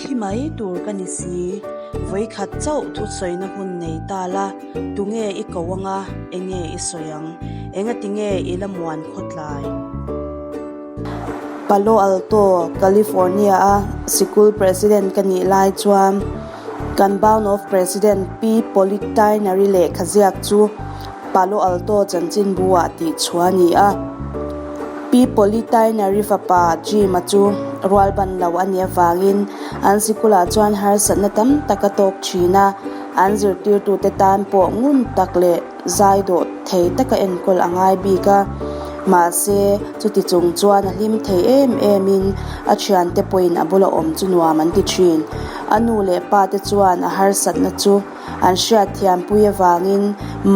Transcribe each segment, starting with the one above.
Thi mai tur ka ni si, vawikhat chauh thusawina hun nei ta la, tunge i ko anga, enge i sawi ang, engatinge i la muan khawtlai? Palo Alto, California-a sikul president ka nih lai chuan kan Bound of President Pi Polly Tyner-i lehkha ziak chu Palo Alto chanchinbu-ah tih chhuah a ni a. Pi Polly Tyner-i fapa Jim-a chu rual ban lo a nih avangin an sikulah chuan harsatna tam tak a tawk thin a, an zirtirtute tan pawh ngun tak leh zai dawh thei taka enkawl a ngai bik a. Mahse, chuti chung chuan a hlim thei em emin a thiante pawhin a bula awm chu nuam an ti thin. A nu leh pa te chuan a harsatna chu an hriatthiampui avangin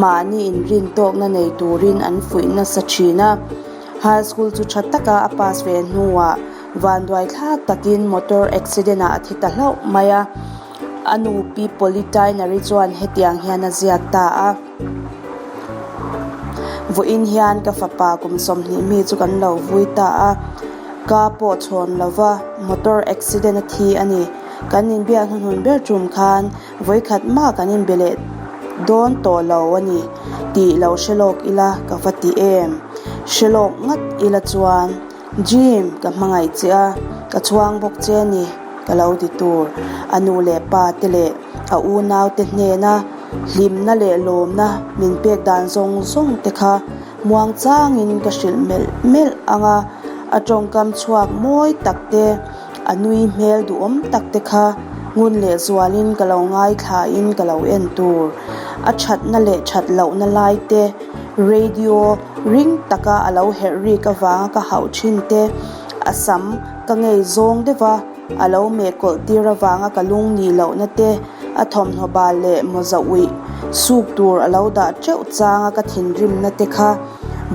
mahni inrintawkna nei turin an fuih nasa thin a. High school chu tha taka a pass ve hnuah vanduai thlak takin motor accident ah a thi ta hlauh mai a. A nu Pi Polly Tyner-i chuan hetiang hian a ziak ta a, Vawiin hian ka fapa kum 20 mi chu kan lo vui ta a, ka pawh chhawn lova motor accident a thi a ni. Kan inbiak hnuhnun ber tum khan vawikhat mah kan inbe leh dawn tawh lo a ni tih lo hre lawk ila ka va ti em? Hre lawk ngat ila chuan Jim, ka hmangaih che a, ka chhuang bawk che a ni, ka lo ti tur. A nu leh pa te leh a unau te hnena hlimna leh lawmna min pek dan zawng zawng te kha muang changin ka hrilh melh melh ang a, a tawngkam chhuak mawi tak te, a nui hmel duhawm tak te kha ngun leh zualin ka lo ngaithlain ka lo en tur. A thatna leh that lohna lai te, radio ring taka a lo herh rik avanga ka hauh thin te, a sam ka ngei zawng deuh a, a lo meh kawlh tir avanga ka lung nih lohna te, a thawmhnaw bal leh mawza uih suk tur a lo dah teuh changa ka thinrimna te kha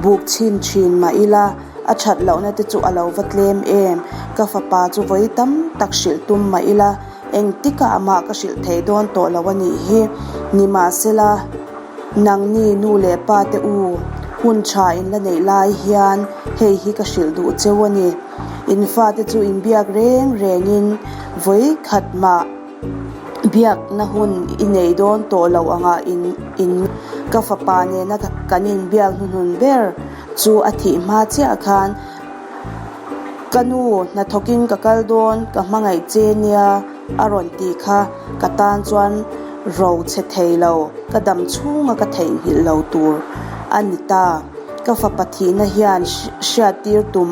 buk chhin thin mah ila a that lohna te chu a lo va tlem em, ka fapa chu vawi tam tak hrilh tum mah ila engtikah amah ka hrilh thei dawn tawh lo a nih hi, nimahsela. Nangni nu leh pa te u, hun tha in la neih lai hian hei hi ka hrilh duh cheu a ni. In fate chu inbiak reng rengin vawi khat mah biakna hun i nei dawn tawh lo angah in in ka fapa nena kan inbiak hnuhnun ber chu a thih hma chiah khan ka nu hnathawkin ka kal dawn ka hmangaih che nia a rawn tih kha ka tan chuan ro chhe thei lo, ka dam chhunga ka theihnghilh lo tur a ni ta. Ka fapa thihna hian hriattir tum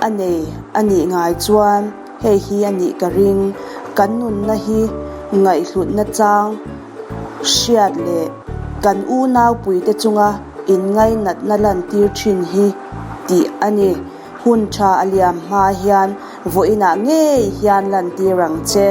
a nei a nih ngai chuan hei hi a nih ka ring. Kan nunna hi ngaihhlutna chang hriat leh kan unaupuite chunga inngainatna lantir thin hi tih a ni. Hun tha a liam hma hian vawiinah ngei hian lantir ang che.